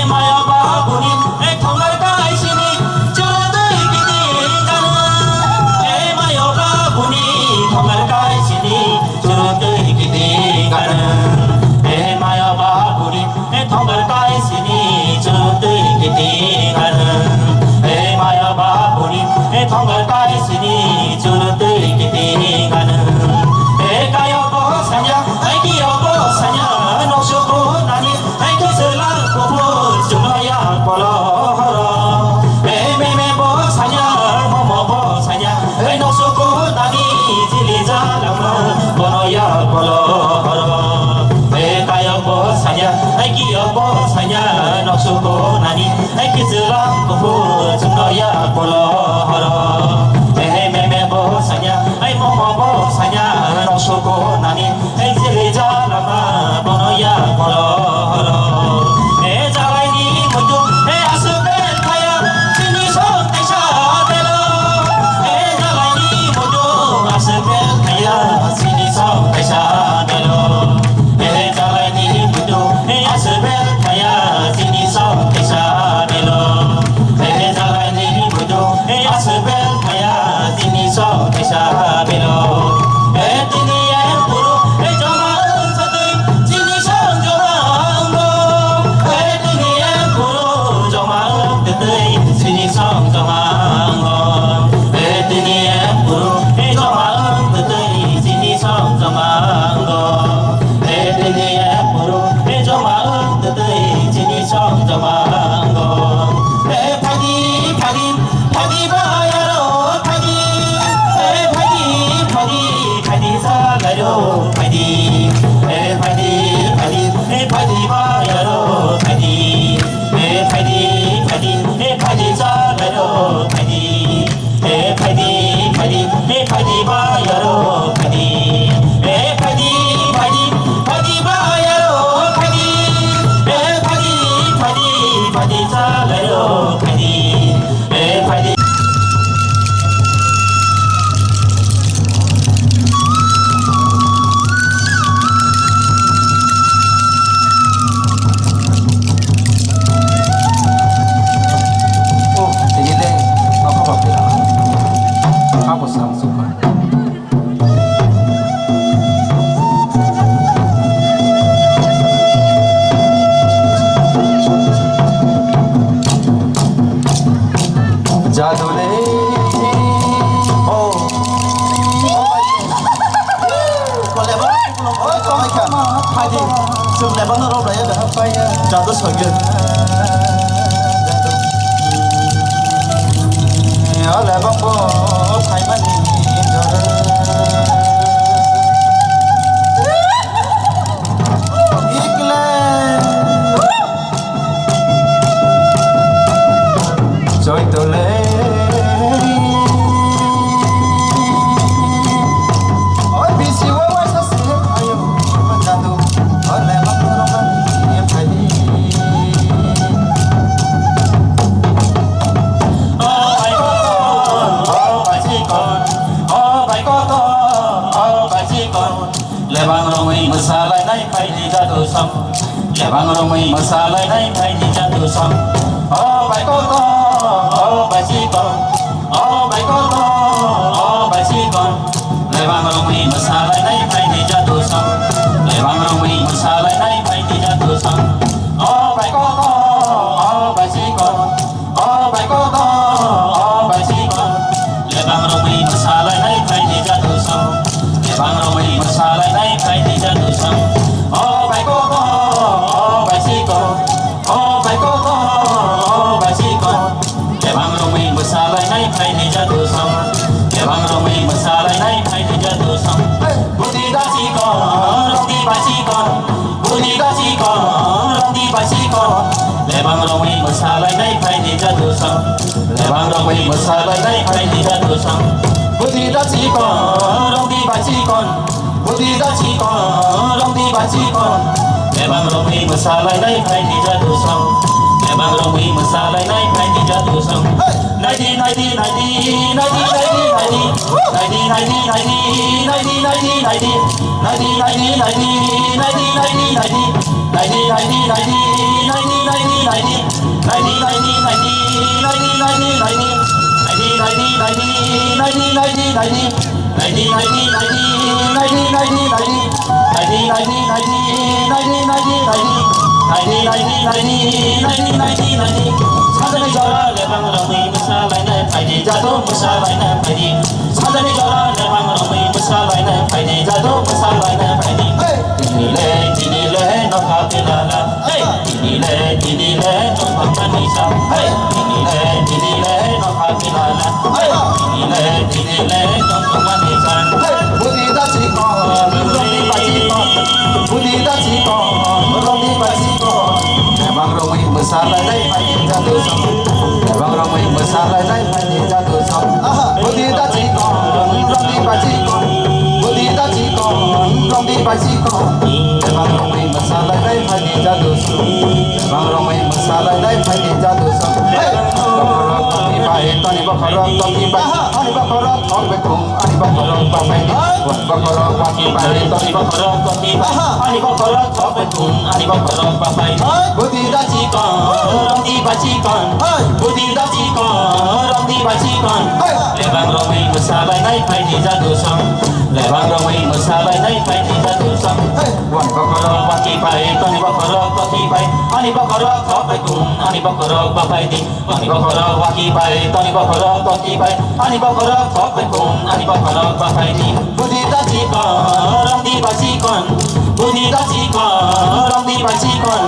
Maya babuni thongar kaisini chwrwtwi kiti kanu. Maya babuni thongar kaisini chwrwtwi kiti kanu. Maya babuni thongar kaisini chwrwtwi kiti kanu. Maya babuni thongar kaisini chwrwtwi kiti kanu. Kayo bo sanya, kiyo bo sanya, noksuku nani. Hai khe sela kubu chumaya kolo horo. Meme bo sanya, momo bo sanya. Hai noksuku nani jili jalama bono ya kolo horo. Kayo bo sanya, hai kiyo bo sanya, noksuku nani. Hai khe sela kubu chumaya kolo horo. Meme bo sanya, hai momo bo sanya, noksuku nani. Jili jalama bono ya kolo horo. Jalai ni muitu aswk bel thaya chini song kaisa belo. Jalai ni muitu aswk bel thaya chini song kaisa belo. Jalai ni muitu aswk bel thaya chini song kaisa belo. Jalai ni muitu aswk bel thaya chini song kaisa belo. Tini yang puru joma satwi chini song joma ango. Tini yang puru joma tetei chini song joma ango. Tini yang puru joma tetei chini song joma ango. Tini yang puru joma tetei chini song joma ango. Phaidi, phaidi, phaidi ba yaro phaidi. Phaidi, phaidi, phaidi sa lairo phaidi. Phaidi, phaidi, phaidi ba yaro phaidi. Phaidi, phaidi, phaidi sa lairo phaidi. Phaidi, phaidi, phaidi ba yaro phaidi. Phaidi, phaidi, phaidi ba yaro phaidi. Phaidi, phaidi, phaidi sa lairo phaidi. Phaidi. Oh, tini le, apa apa pila? Apa sang suka? Jadule. Oh. Koleba, oi, koleba, phaidi. Chwng lebang rok raya da. Jadu soge. O lebang bo phaimani jora. Ikle. Joitole. Oi bisi o waisa se phaio jadu. O lebang rok raya phaidi. Mwsalainai phaidi jadu song. Lebang romwi mwsalainai phaidi jadu song. O bai koto, o bai chiko, o bai koto, o bai chiko. Lebang romwi mwsalainai phaidi jadu song. Lebang romwi mwsalainai phaidi jadu song. O bai koto, o bai chiko. O bai koto, o bai chiko, lebang romwi mwsalainai phaidi jadu song. Lebang romwi mwsalainai phaidi jadu song. O bai koto, o bai chiko, o bai koto, o bai chiko, lebang romwi mwsalainai phaidi jadu song. Lebang romwi mwsalainai phaidi jadu song. Budi da chiko, rong di bai chiko. Budi da chiko, rong di bai chiko, lebang romwi mwsalainai phaidi jadu song. Lebang romwi mwsalainai phaidi jadu song. Budi da chiko, rong di bai chiko, budi da chiko, rong di bai chiko, lebang romwi mwsalainai phaidi jadu song. Lebang romwi mwsalainai phaidi jadu song. Hey! Naidi, naidi, naidi, naidi, naidi, naidi. Naidi, naidi, naidi, naidi, naidi, naidi. Naidi, naidi, naidi, naidi, naidi, naidi. Naidi, naidi, naidi, naidi, naidi, naidi. Naidi, naidi, naidi, naidi, naidi, naidi. Naidi, naidi, naidi, naidi, naidi, naidi. Naidi, naidi, naidi, naidi, naidi, naidi. Naidi, naidi, naidi, naidi, naidi, naidi. Naidi, naidi, naidi, naidi, naidi, naidi. Sajani jora lebang romwi mwsalainai phaidi, jadu mwsalainai phaidi. Sajani jora lebang romwi mwsalainai phaidi, jadu mwsalainai phaidi. Hey! Tini le, tini le, nokha pilala. Hey! Tini le, tini le, nokha manisa. Hey! Tini le, tini le, nokha pilala. Hey! Tini le, tini le, nokha manisa. Hey! Budi da chiko, rong di bai chiko. Budi da chiko, rong di bai chiko. Lebang romwi mwsalainai phaidi jadu song. Lebang romwi mwsalainai phaidi jadu song. Aha. Budi da chiko, rong di bai chiko. Budi da chiko, rong di bai chiko. Lebang romwi mwsalainai phaidi jadu song. Lebang romwi mwsalainai phaidi jadu song. Hey! Bokhorok toki bai, toni bokhorok toki bai. Aha. Ani bokhorok thok bekhung, ani bokhorok babai. Hey! Bokhorok waki bai, toni bokhorok toki bai. Aha. Ani bokhorok thok bekhung, ani bokhorok babai. Hey! Budi da chikon, rong di bai chikon. Hey! Budi da chikon, rong di bai chikon. Hey! Lebang romwi mwsalainai phaidi jadu song. Lebang romwi mwsalainai phaidi jadu song. Hey! Ani bokhorok waki bai, toni bokhorok toki bai. Ani bokhorok thok bekhung, ani bokhorok babai di. Ani bokhorok waki bai, toni bokhorok toki bai. Ani bokhorok thok bekhung, ani bokhorok babai di. Budi da chikon, rong di bai chikon. Budi da chikon, rong di bai chikon.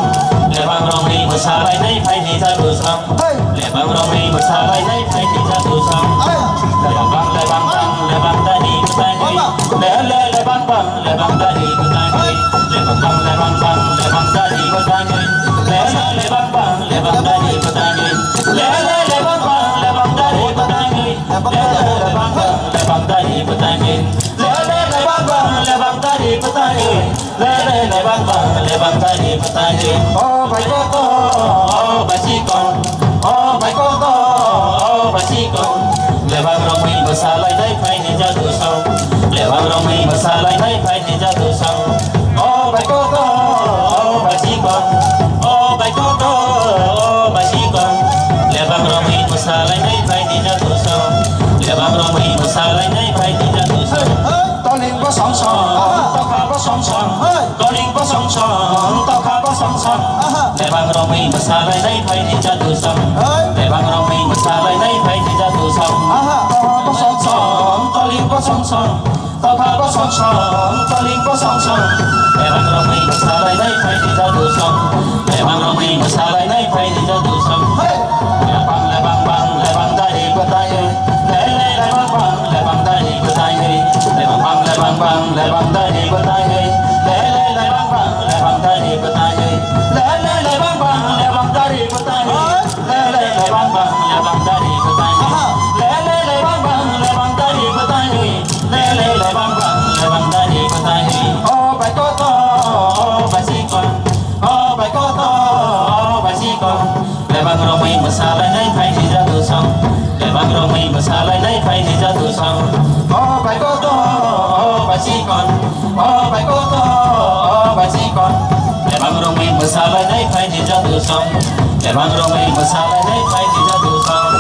Lebang romwi mwsalainai phaidi jadu song. Hey! Lebang romwi mwsalainai phaidi jadu song. Hey! Lebang bang, lebang bang, lebang dari bwtangwi. Mama! Le, le, lebang bang, lebang dari bwtangwi. Lebang bang, lebang bang, lebang dari bwtangwi. Le, le, lebang bang, lebang dari bwtangwi. Le, le, lebang bang, lebang dari bwtangwi. Le, le, lebang bang, lebang dari bwtangwi. Le, le, lebang bang, lebang dari bwtangwi. Le, le, lebang bang, lebang dari bwtangwi. O bai koto, o bai chikon. O bai koto, o bai chikon. Lebang romwi mwsalainai phaidi jadu song. Lebang romwi mwsalainai phaidi jadu song. O bai koto, o bai chikon. O bai koto, o bai chikon. Lebang romwi mwsalainai phaidi jadu song. Lebang romwi mwsalainai phaidi jadu song. Toling bosong song, tokha bosong song. Toling bosong song, tokha bosong song. Lebang romwi mwsalainai phaidi jadu song. Lebang romwi mwsalainai phaidi jadu song. Tokha bosong song, toling bosong song. Tokha bosong song, toling bosong song. Lebang romwi mwsalainai phaidi jadu song. Lebang romwi mwsalainai phaidi jadu song. Lebang, lebang bang, lebang dari bwtangwi. Le, le, lebang bang, lebang dari bwtangwi. Lebang bang, lebang bang, lebang dari bwtangwi. Le, le, lebang bang, lebang dari bwtangwi. Le, le, lebang bang, lebang dari bwtangwi. Le, le, lebang bang, lebang dari bwtangwi. Le, le, lebang bang, lebang dari bwtangwi. Le, le, lebang bang, lebang dari bwtangwi. O bai ko Lebang romwi mwsalainai phai twi jadu song.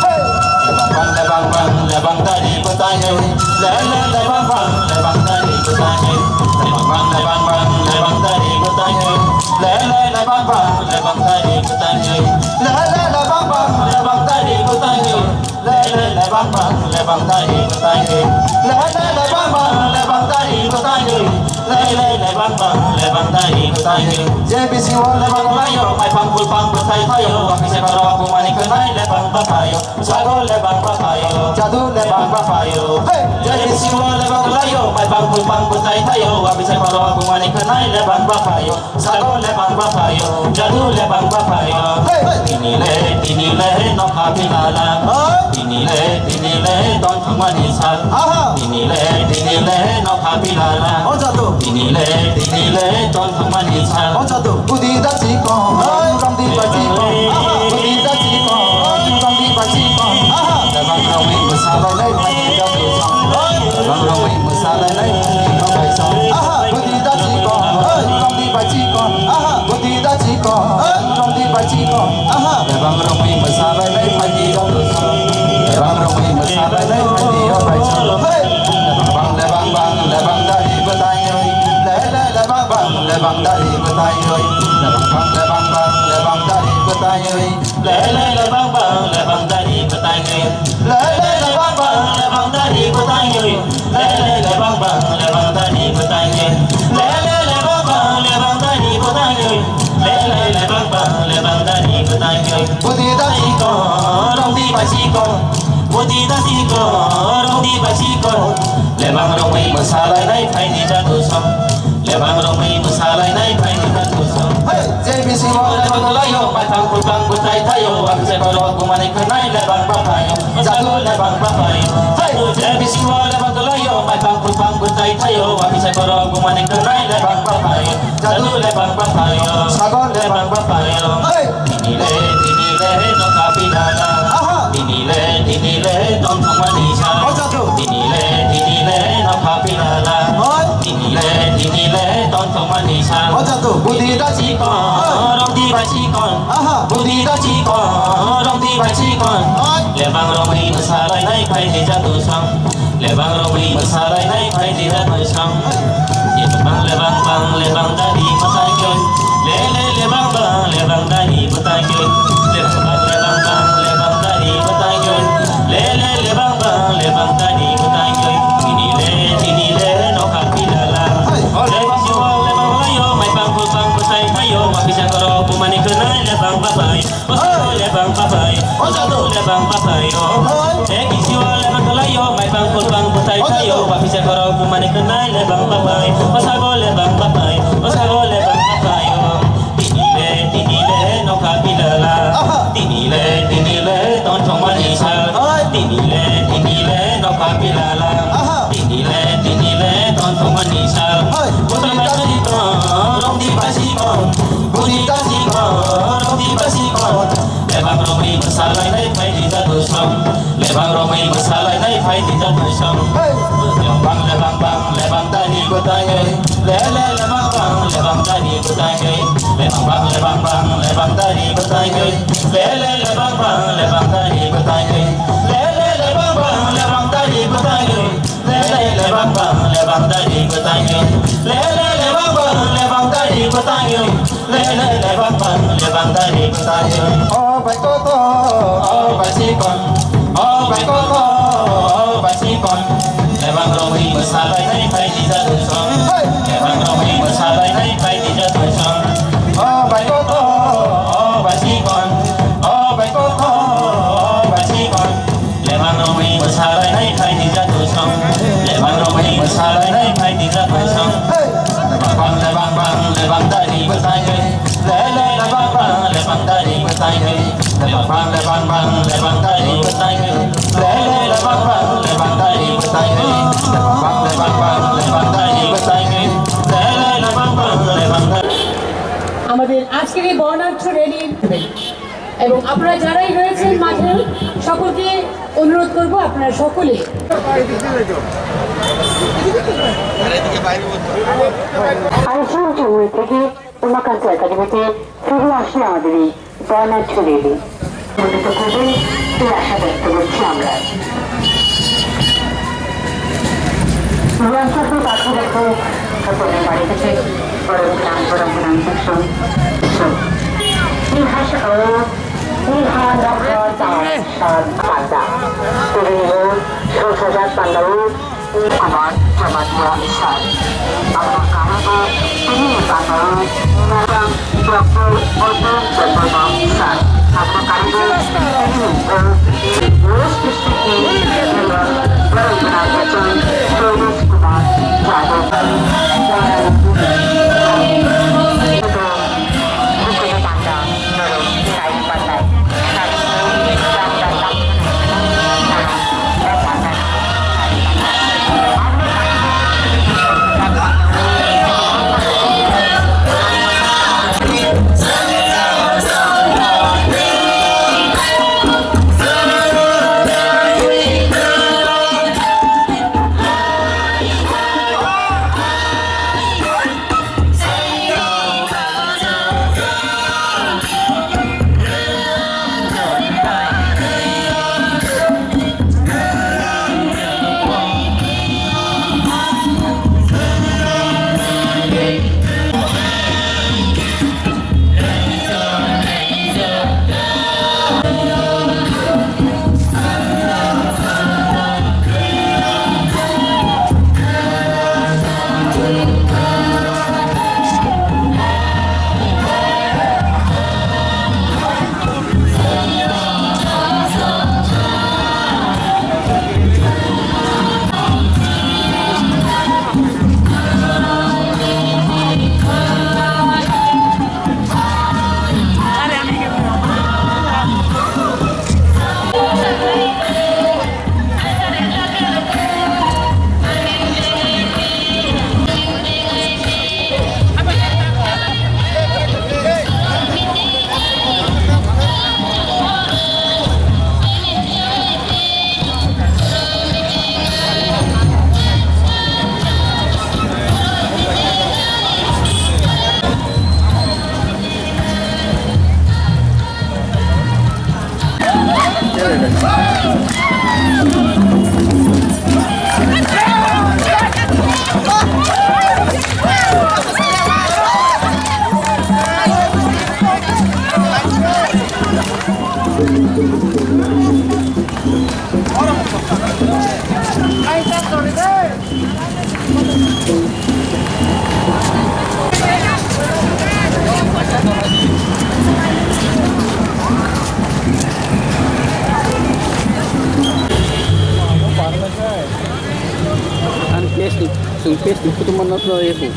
Lebang bang, lebang bang, lebang dari bwtaiwi. Le le lebang bang, lebang dari bwtaiwi. Lebang bang, lebang bang, lebang dari bwtaiwi. Le le lebang bang, lebang dari bwtaiwi. Le le lebang bang, lebang dari bwtaiwi. Le le lebang bang, lebang dari bwtaiwi. Le le lebang bang, lebang dari bwtaiwi. Le le lebang bang, lebang dari bwtaiwi. Je bisi o lebang laio, maipang pulpang bwtai phaio, wapisa karo bumani kwnai lebang baphaio, sago lebang baphaio, jadu lebang baphaio. Hey! Je bisi o lebang laio, maipang pulpang bwtai phaio, wapisa karo bumani kwnai lebang baphaio. Sago lebang baphaio, jadu lebang baphaio. Hey! Tini le, tini le, nokha pilala. Hey! Tini le, tini le, ton thangmani sal. Aha! Tini le, tini le, nokha pilala. O jadu. Tini le, tini le, ton thangmani sal. O jadu. Budi da chikon, hey! Romdi ba chikon. Aha! Budi da chikon, romdi ba chikon. Aha! Lebang romwi mwsalainai phai jadu song. Hey! Lebang romwi mwsalainai phai jadu song. Aha! Budi da chikon, hey! Romdi ba chikon. Aha! Budi da chikon, hey, romdi ba chikon. Aha. Lebang romwi mwsalainai phai di jadu song. Lebang romwi mwsalainai phai di yo bai song. Hey. Lebang bang, lebang bang, lebang dari bwtaiwi. Le le lebang bang, lebang dari bwtaiwi. Lebang bang, lebang bang, lebang dari bwtaiwi. Le le lebang bang, lebang dari bwtaiwi. Le le lebang bang, lebang dari bwtaiwi. Le le lebang bang, lebang dari bwtaiwi. Le le lebang bang, lebang dari bwtaiwi. Le le lebang bang, lebang dari bwtaiwi. Budi da chikon, romdi ba chikon. Budi da chikon, romdi ba chikon. Lebang romwi mwsalainai phai di jadu song. Lebang romwi mwsalainai phai di jadu song. Hey, je bisi o lebang laio, maipang pulpang bwtai thaio, wapisa karo bumani kwnai lebang baphaio. Jadu lebang baphaio. Hey, je bisi o lebang laio, maipang pulpang bwtai thaio, wapisa karo bumani kwnai lebang baphaio. Jadu lebang baphaio, sago lebang baphaio. Hey! Tini le, tini le, nokha pilala. Aha! Tini le, tini le, ton thangmani sal. O jadu. Tini le, tini le, nokha pilala. Hoi. Tini le, tini le, ton thangmani sal. O jadu. Budi da chikon, romdi ba chikon. Aha. Budi da chikon, romdi ba chikon. Hoi. Lebang romwi mwsalainai phai di jadu song. Lebang romwi mwsalainai phai di jadu song. Lebang, lebang bang, lebang dari bwtaiwi. Le le lebang bang, lebang dari bwtaiwi. Lebang bang, lebang bang, lebang dari bwtaiwi. Le le lebang bang, lebang dari bwtaiwi. Tini le, tini le, nokha pilala. Hey, hey. Le bisi o lebang laio, maipang pulpang bwtai thaio, wapisa karo bumani kwnai lebang babai. O sago lebang babai, o jadu lebang babai, o. Hey. Tei bisi o lebang laio, maipang pulpang bwtai thaio, wapisa karo bumani kwnai lebang babai. O sago lebang babai, o sago lebang babai, o. Tini le, tini le, nokha pilala. Aha. Tini le, tini le, ton thangmani sal. Hey. Tini le, tini le, nokha pilala. Aha. Tini le, tini le, ton thangmani sal. Hey. Budi da chikon, romdi ba chikon. Budi da chikon, romdi ba chikon. Lebang romwi mwsalainai phai di jadu song. Lebang romwi mwsalainai phai di jadu song. Hey! Lebang bang, lebang bang, lebang dari bwtaiwi. Le le lebang bang, lebang dari bwtaiwi. Lebang bang, lebang bang, lebang dari bwtaiwi. Le le lebang bang, lebang dari bwtaiwi. Le le lebang bang, lebang dari bwtaiwi. Le le lebang bang, lebang dari bwtaiwi. Le le lebang bang, lebang dari bwtaiwi. Le le lebang bang, lebang dari bwtaiwi. O bai koto, o bai chikon, o bai koto, o bai chikon. Lebang romwi mwsalainai phai di jadu song. Hey! Lebang romwi mwsalainai phai di jadu song. O bai koto, o bai chikon, o bai koto, o bai chikon. Lebang romwi mwsalainai phai di jadu song. Lebang romwi mwsalainai phai di jadu song. Hey! Lebang bang, lebang bang, lebang dari bwtaiwi. Le le lebang bang, lebang dari bwtaiwi. Lebang bang, lebang bang, lebang dari bwtaiwi. Le le lebang bang, lebang dari bwtaiwi. Lebang bang, lebang bang, lebang dari bwtaiwi. Le le lebang bang, lebang dari আমাদের আজকের এই বর্ণাঢ্য র‍্যালি এবং আপনারা যারাই রয়েছেন মাঠে, সকলকে অনুরোধ করব আপনারা সকলে আইসিইউ জঙ্গল থেকে উমাকান্ত একাডেমিতে ফিরে আসে আমাদের এই অনার্থ রেলি। মনোনীত করবেন এই আশা ব্যক্ত করছি আমরা। রোয়াংছড়ির বাসিন্দাদের সকলের বাড়ি থেকে বরং গ্রাম বরং গ্রাম দর্শন। ইতিহাস ও ইহা নগর তার সাত পাতা। পুরীর সংসাজাত Pandava Kumar Jamatia Sir. Abdul Karim Tini Pakai Madam Doctor Odin Chandra Sir. Abdul Karim Tini West District Ni Member Barangana Kachan Toilet Kumar Jadhav. Ang plastic, sung plastic puto man na to eko.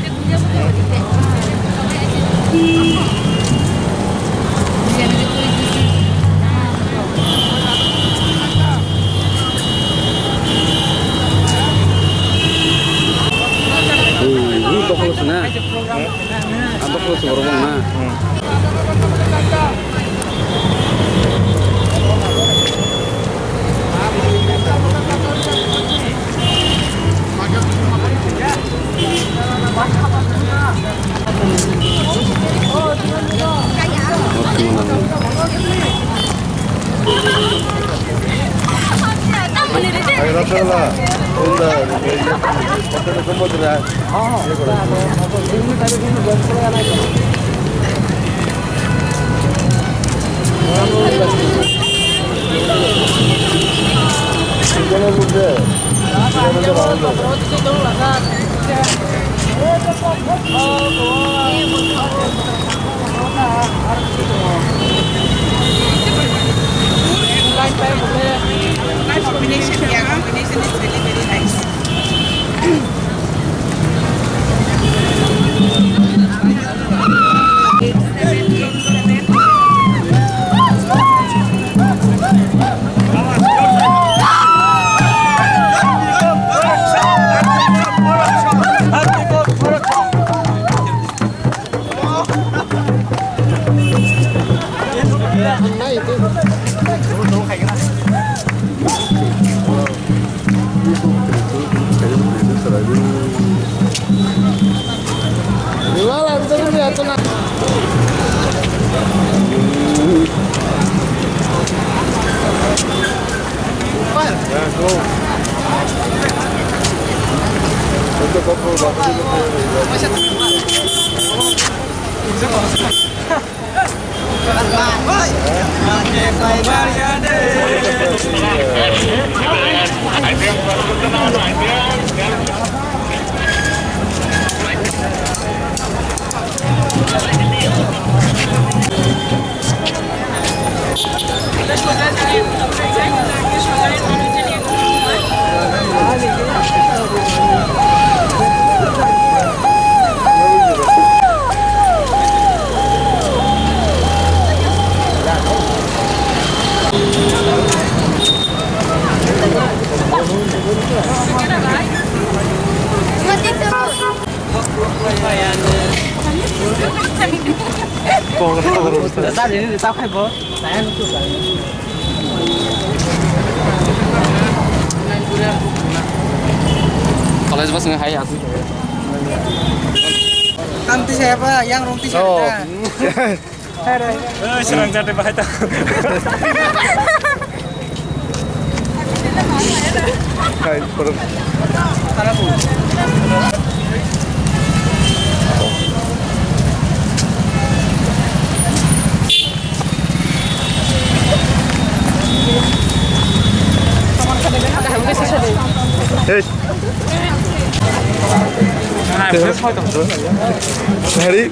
Hmm, ini tokol sana. Ang tokol sa borok na. Combination, yeah, combination is really very nice. College bus ngai hai aku. Kam ti saya apa? Yang rong ti saya. Oh. Eh, serang jate bahai ta. Hai, pura. Hey. Hari.